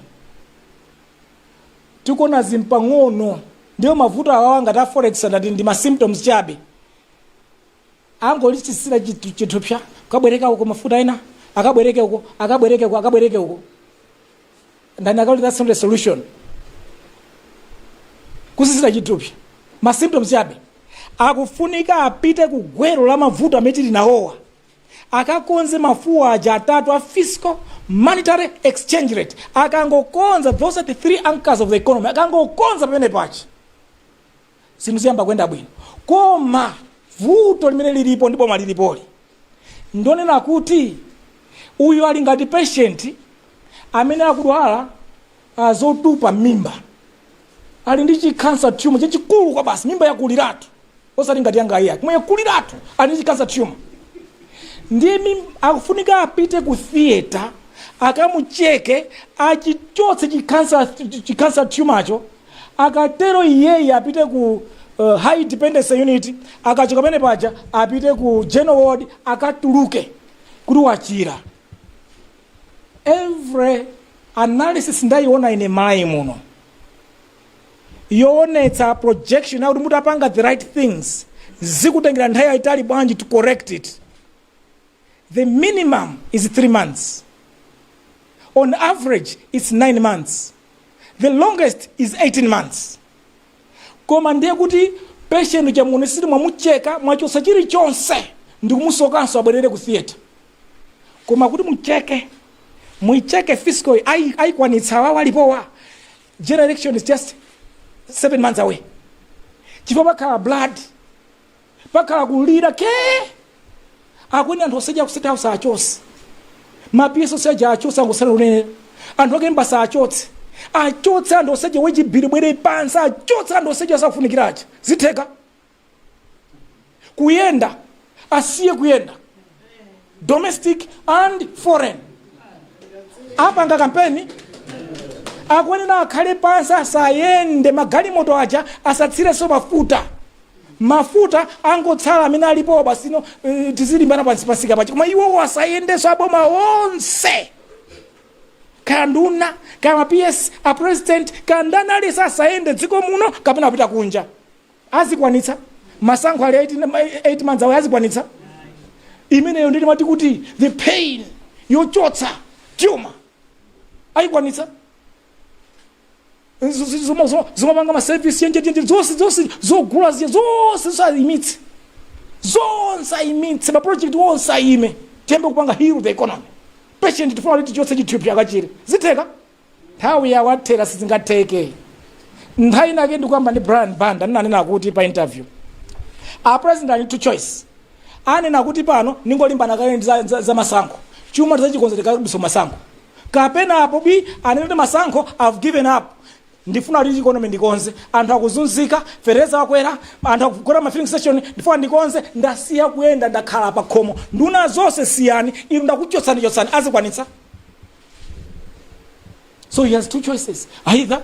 tikuona zimpang'ono. Ndiyo mavuto awawa ngati a forex ndati ndi ma symptoms chabe, angolitsitsira chithupsa, kabwereka uko mafuta ena, akabwereke uko, akabwereke uko, akabwereke uko. Ndani akauti that's not a solution? Kusisira chithupsa, ma symptoms chabe. Akufunika apite ku gwero la mavuto amene tili nawowa, akakonze mafuwa aja atatu a fiscal, monetary, exchange rate. Akangokonza, those are the three anchors of the economy. Akangokonza pamene pachi, zinthu ziyamba kuyenda bwino. Koma vuto limene lilipo ndi boma lilipoli ndonena kuti uyu ali ngati patient amene akudwala zotupa m'mimba, ali ndi chi cancer tumor chachikulu kwa basi, mimba yakuliratu, osati ngati yanga iya, koma yakuliratu. Ali ndi chi cancer tumor, ndiye akufunika apite ku theatre, akamucheke, achichotse chi cancer tumorcho. Akatero iyeyi apite ku high dependency unit, akachoka pamene paja apite ku general ward, akatuluke kuti wachira. Every analysis ndayiona ine Malawi muno yoonetsa projection yakuti mutapanga the right things zikutengera nthawi yayitali bwanji to correct it, the minimum is 3 months, on average it's 9 months, the longest is 18 months. Koma ndiye kuti patient chamuno siti mwamucheka, mwachosa chilichonse, ndikumusokanso abwerere ku theatre. Koma kuti mucheke, muicheke fiscal, ayikwanitsa awawo alipowa? General election is just 7 months away. Chifukwa pakhala blood, pakhala kulira ke akweni. Anthu oseja ku State House achose, ma PS oseja achose, angosala kunene anthu ake mbasa achotse, achotse anthu oseja, wechibiri bwere pansi, achotse anthu oseja asakufunikirachi. Zitheka kuyenda? Asiye kuyenda, domestic and foreign. Apanga kampeni, akuyenera akhale pansi, asayende. Magalimoto aja asatsirenso mafuta, mafuta angotsala amene alipo basino. Tizilimbana pansi pasika pachi, koma iwowo asayendenso, aboma onse, kaya nduna, kaya ma PS a president, kaya ndani alisi, asayende dziko muno kapena apita kunja. Azikwanitsa? Masankho ali 8 months away, azikwanitsa? Imeneyo nditi mati kuti the pain yochotsa tumor ayikwanitsa? Zomapanga ma service yenjejenje zonse, zonse zogula ziya zonse, zosayimitse zonse, ayimitse ma project onse, ayime, tiyambe kupanga heal the economy. Patient tifuna kuti tichotse chithupsa akachire. Zitheka? Nthawi yawathera, sizingatheke. Nthawi inake ndikuyamba ndi Brian Banda, ndinanena kuti pa interview, a president ali two choice. Anena kuti pano ningolimbana kale ndi za masankho, chuma tizachikonza tikabiso masankho, kapena apo bi anene kuti masankho I've given up, ndifuna kuti economy ndikonze, anthu akuzunzika, fereza wakwera, anthu akugona ma filling station, ndifuna ndikonze, ndasiya kuyenda, ndakhala pa khomo, nduna zonse siyani, inu ndakuchotsani chotsani. Azikwanitsa? So he has two choices: either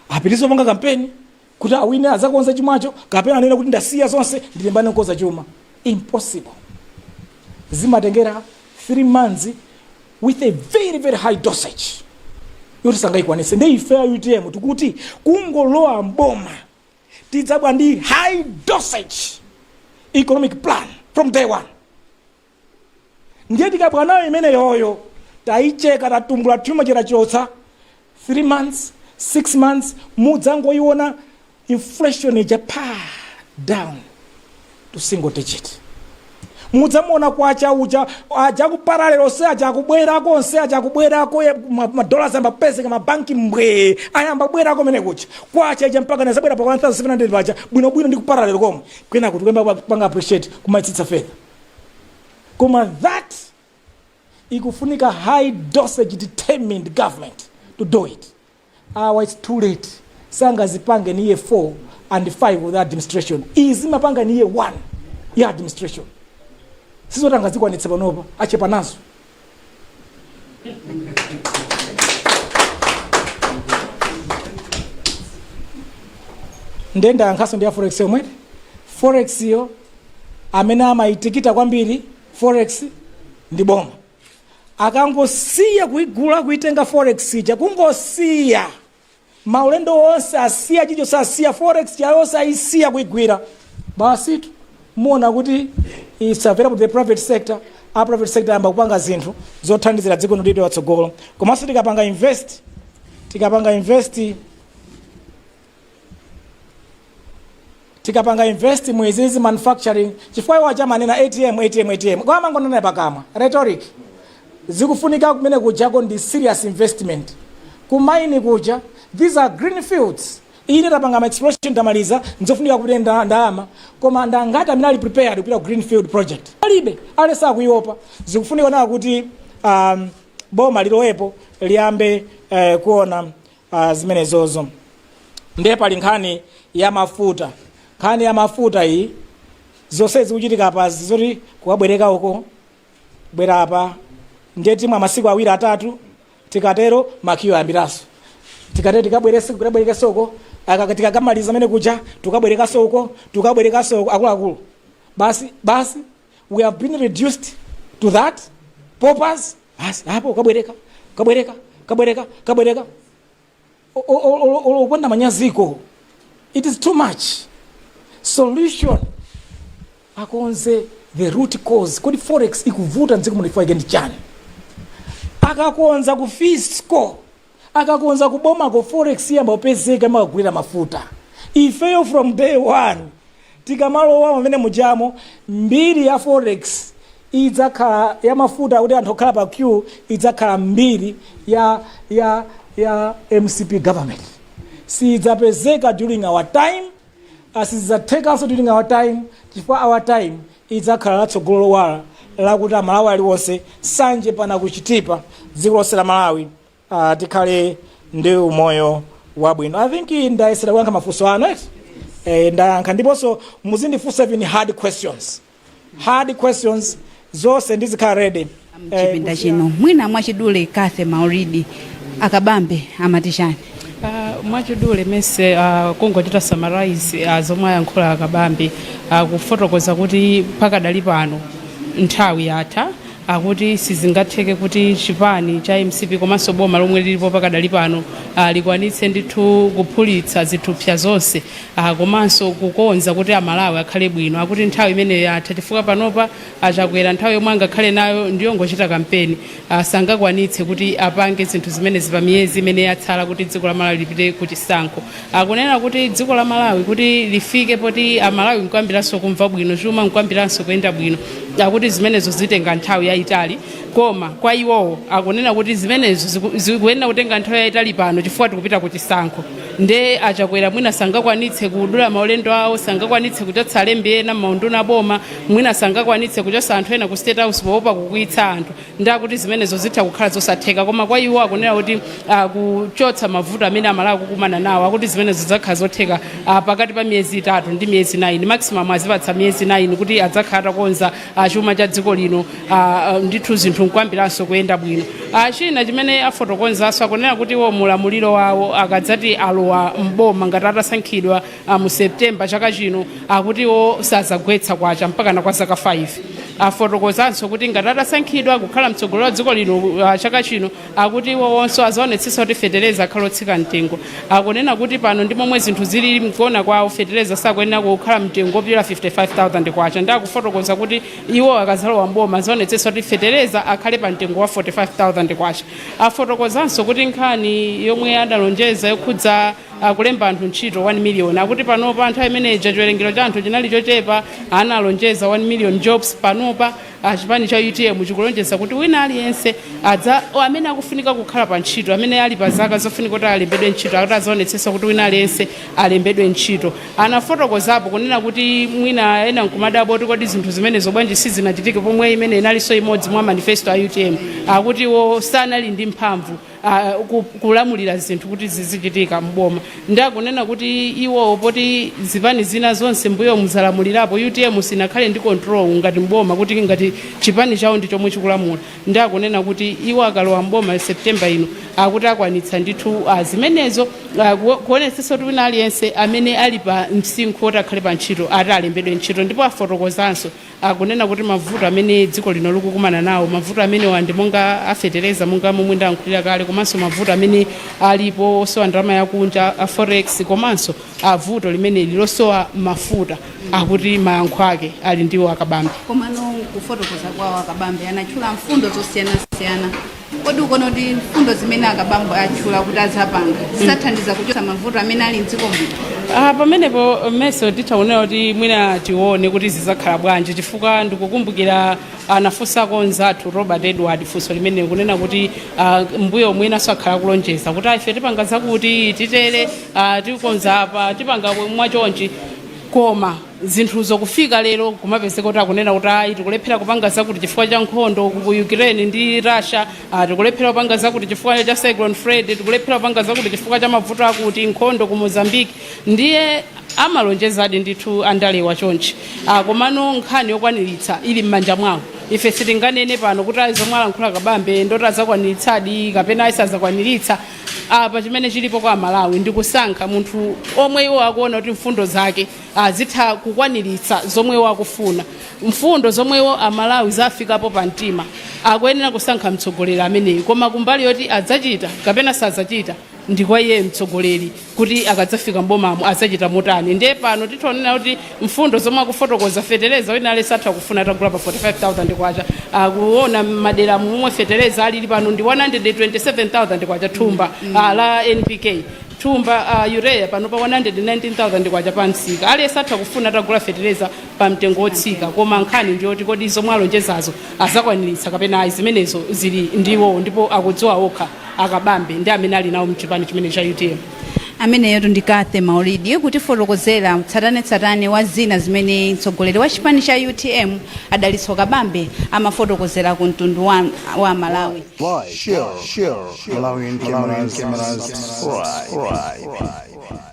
apitirize kupanga kampeni kuti awine, azakonza chumacho, kapena anene kuti ndasiya zonse, ndilimbane kukonza chuma. Impossible. Zimatengera 3 months with a very very high dosage yoti sangayikwanise. Ndi ife a UTM tikuti kungolowa mboma tidzabwa ndi high dosage economic plan from day one. Ndiye tikabwa nayo imeneyoyo, tayicheka, tatumbula tumor, chitachotsa, 3 months, 6 months, mudzangoiona inflation ija pa down to single digit. Mudzamuona kwacha uja aja ku parallel onse aja akubwerako, onse aja akubwerako, madollars ambapezeka mabanki mbwe ayamba kubwerako mene kucha kwacha ija mpaka nazabwera pa 1700 paja bwinobwino ndi ku parallel komwe kwena kuti kuyamba kupanga appreciate kumaitsitsa fedha. Koma that ikufunika high dosage determined government to do it. Awa it's too late, sangazipange ni year 4 and 5 of the administration. Izi mapanga ni year 1 ya administration, sizoti angazikwanitse panopa, achepa nazo. Ndiye ndayankhaso ndi ya forex yomwe. Forex yo amene amayitikita kwambiri forex ndi boma. Akangosiya kuigula, kuitenga forex ija, kungosiya maulendo onse, asiya chilichonse, asiya forex yayonse, ayisiya kuigwira, basitu muona kuti it's available to the private sector. A private sector ayamba kupanga zinthu zothandizira dziko lino patsogolo. Komanso tikapanga invest mu izizi manufacturing, chifukwa iwo achamanena ATM, ATM, ATM, kwa amangonena pakamwa, rhetoric. Zikufunika kumene kujako ndi serious investment kumaini kuja. These are green fields. Ine tapanga ma exploration, tamaliza, nzofunika kuti ndalama. Koma ndangati amene ali prepared kupita ku greenfield project? Palibe, ale sakuiopa. Zikufunika nawo kuti boma lilowepo, liyambe kuona zimenezozo. Ndiye pali nkhani ya mafuta. Nkhani ya mafuta iyi, zonse zikuchitika pa zoti kukabwereka uko, bwera apa, ndiye timwa masiku awiri atatu, tikatero makiyo ayambiranso. Tikatero tikabwerese, tikabwereka uko, tikakamaliza amene kuja, tukabwerekaso uko, tukabwerekaso uko. Akuluakulu, basi basi, we have been reduced to that purpose. Basi apo ukabwereka, kabwereka, kabwereka, kabwereka, ukonda manyaziko. It is too much. Solution, akonze the root cause. Kodi forex ikuvuta mdziko muno chifukwa ndi chani? Akakonza ku fiscal, akakonza kubomako, forex iyamba kupezeka, imakagulira mafuta. Ifeyo from day one tikamalowa pamene mujamo, mbiri ya forex idzakhala ya mafuta kuti anthu okhala pa queue, idzakhala mbiri ya MCP government. Sidzapezeka during our time, asizidzathekanso during our time, chifukwa our time idzakhala latsogolo lowala lakuti Amalawi aliwonse, Sanje pana kuchitipa, dziko lonse la Malawi, tikhale ndi umoyo wabwino. I think ndayesera kuyankha mafunso anu, eti? Ndayankha. Ndiponso muzindifunsa even hard questions, hard questions zonse ndizikhala ready. Mchipinda chino, mwina mwachidule, Kathe Maulidi, Akabambe amati chani? Mwachidule mese, kungochita summarize zomwe ayankhula Akabambe, kufotokoza kuti pakadali pano nthawi yatha. Akuti sizingatheke kuti chipani cha MCP komanso boma lomwe lilipo pakadali pano likwanitse ndithu kuphulitsa zithupsa zonse komanso kukonza kuti Amalawi akhale bwino. Akuti nthawi imeneyo yatha, chifukwa panopa Achakwera nthawi yomwe angakhale nayo ndiyongochita kampeni. Sangakwanitse kuti apange zinthu zimenezi pa miyezi imene yatsala kuti dziko la Malawi lipite ku chisankho. Akunena kuti dziko la Malawi kuti lifike poti Amalawi nkuyambiranso kumva bwino, chuma nkuyambiranso kuyenda bwino, akuti zimenezo zitenga nthawi yayitali. Koma kwa iwowo akunena kuti zimenezo zikuyenera kutenga nthawi yayitali pano chifukwa tikupita ku chisankho. Nde Achakwera mwina sangakwanitse kudula maulendo awo, sangakwanitse kuchotsa alembi ena maunduna boma, mwina sangakwanitse kuchotsa anthu ena ku State House poopa kukwiyitsa anthu. Ndi akuti zimenezo zitha kukhala zosatheka. Koma kwa iwo akunena kuti kuchotsa mavuto amene Amalawi akukumana nawo, akuti zimenezo zidzakhala zotheka pakati pa miyezi 3 ndi miyezi 9 maximum. Azipatsa miyezi 9 kuti adzakhala atakonza chuma cha dziko lino, ndithu zinthu nkuyambiranso kuyenda bwino. China chimene afotokozanso, akunena kuti iwo mulamuliro wawo akadzati alowa mboma, ngati atasankhidwa mu September chaka chino, akuti iwo sazagwetsa kwacha mpakana kwa zaka 5. Afotokozanso kuti ngati atasankhidwa kukhala mtsogoleri wa dziko lino chaka chino, akuti iwo wonso azaonetsetsa kuti fetereza akhale otsika mtengo. Akunena kuti pano ndi momwe zinthu zilili, mkuona kwawo fetereza sakuyenera kukhala mtengo wopyola 55,000 kwacha. Ndi akufotokoza kuti iwo akazalowa mboma azaonetsetsa kuti fetereza akhale pa mtengo wa 45,000 kwacha. Afotokozanso kuti nkhani yomwe adalonjeza yokhudza Kulemba anthu ntchito 1 million. Akuti panopa nthawi imeneja chiwerengero cha anthu chinali chochepa, analonjeza 1 million jobs. Panopa chipani cha UTM chikulonjeza kuti wina aliyense adza amene akufunika kukhala pa ntchito, amene ali pa zaka zofunika kuti alembedwe ntchito, akuti azaonetsetsa kuti wina aliyense alembedwe ntchito. Anafotokozapo kunena kuti mwina ena nkumadabwa kuti kodi zinthu zimenezo bwanji sizinachitike pomwe imene inalinso imodzi mwa manifesto a UTM. Akuti iwo sanali ndi mphamvu kulamulira zinthu kuti zizichitika mboma. Ndi akunena kuti iwo poti zipani zina zonse mbuyo muzalamulirapo, UTM sinakhale ndi control ngati mboma, kuti ngati chipani chawo ndi chomwe chikulamula. Ndi akunena kuti iwo akalowa mboma September ino, akuti akwanitsa ndithu zimenezo, kuonetsetsa kuti wina aliyense amene ali pa msinkhu woti akhale pa ntchito ati alembedwe ntchito. Ndipo afotokozanso, akunena kuti mavuto amene dziko lino likukumana nawo, mavuto amenewa ndi monga afetereza, monga momwe ndayankhulira kale, komanso mavuto amene alipo osowa ndalama yakunja a forex, komanso avuto limeneli losowa mafuta. Akuti mayankho ake ali ndiwo akabambe. Komano kufotokoza kwawo akabambe anatchula mfundo zosiyanasiyana. Kodi ukuona kuti mfundo zimene akabambe atchula kuti azapanga zizathandiza kuchotsa mavuto amene ali mdziko muno? Pamenepo mmeso tithaonera kuti mwina tione kuti zizakhala bwanji, chifukwa ndikukumbukira anafunsako nzathu Robert Edward funso limene kunena kuti mbuyo mwinanso akhala kulonjeza kuti ife tipanga zakuti, titere, tikonza apa, tipanga mwachonchi, koma zinthuzo kufika lero kumapezeka kuti akunena kuti ayi, tikulephera kupanga zakuti chifukwa cha nkhondo ku Ukraine ndi Russia, tikulephera kupanga zakuti chifukwa cha Cyclone Freddy, tikulephera kupanga zakuti chifukwa cha mavuto akuti nkhondo ku Mozambique. Ndiye amalonjezadi ndithu andalewa chonchi, komano nkhani yokwaniritsa ili m'manja mwawo. Ife sitinganene pano kuti ayi, zomwe alankhula Kabambe ndoti azakwaniritsadi kapena ayi, sazakwaniritsa. Apa chimene chilipo kwa Malawi ndi kusankha munthu omwe iwo akuona kuti mfundo zake azitha kukwaniritsa zomwe iwo akufuna, mfundo zomwe iwo Amalawi zafikapo pa mtima. Akuyenera kusankha mtsogoleri ameneyi, koma kumbali yoti adzachita kapena sadzachita ndi kwa iye mtsogoleri, kuti akadzafika mbomamo adzachita motani. Ndiye pano titaonera kuti mfundo zomwe akufotokoza, fetereza wina aliyense atha kufuna atagula pa 45,000 kwacha. Akuona madera momwe fetereza alili pano ndi 127,000 kwacha thumba la NPK, thumba urea pano pa 119,000 kwacha pa msika. Aliyense atha kufuna atagula fetereza pa mtengo wotsika, koma nkhani ndiyoti kodi zomwe alonjezazo azakwaniritsa kapena ayi, zimenezo zili ndiwo ndipo akudziwa okha akabambe ndi amene ali nawo mchipani chimene cha UTM. Ameneyotu ndi Kathe Maulidi kutifotokozera tsatanetsatane wa zina zimene mtsogoleri wa chipani cha UTM Adalitso Kabambe amafotokozera ku mtundu wa Malawi. Like, share, Malawian cameras, subscribe.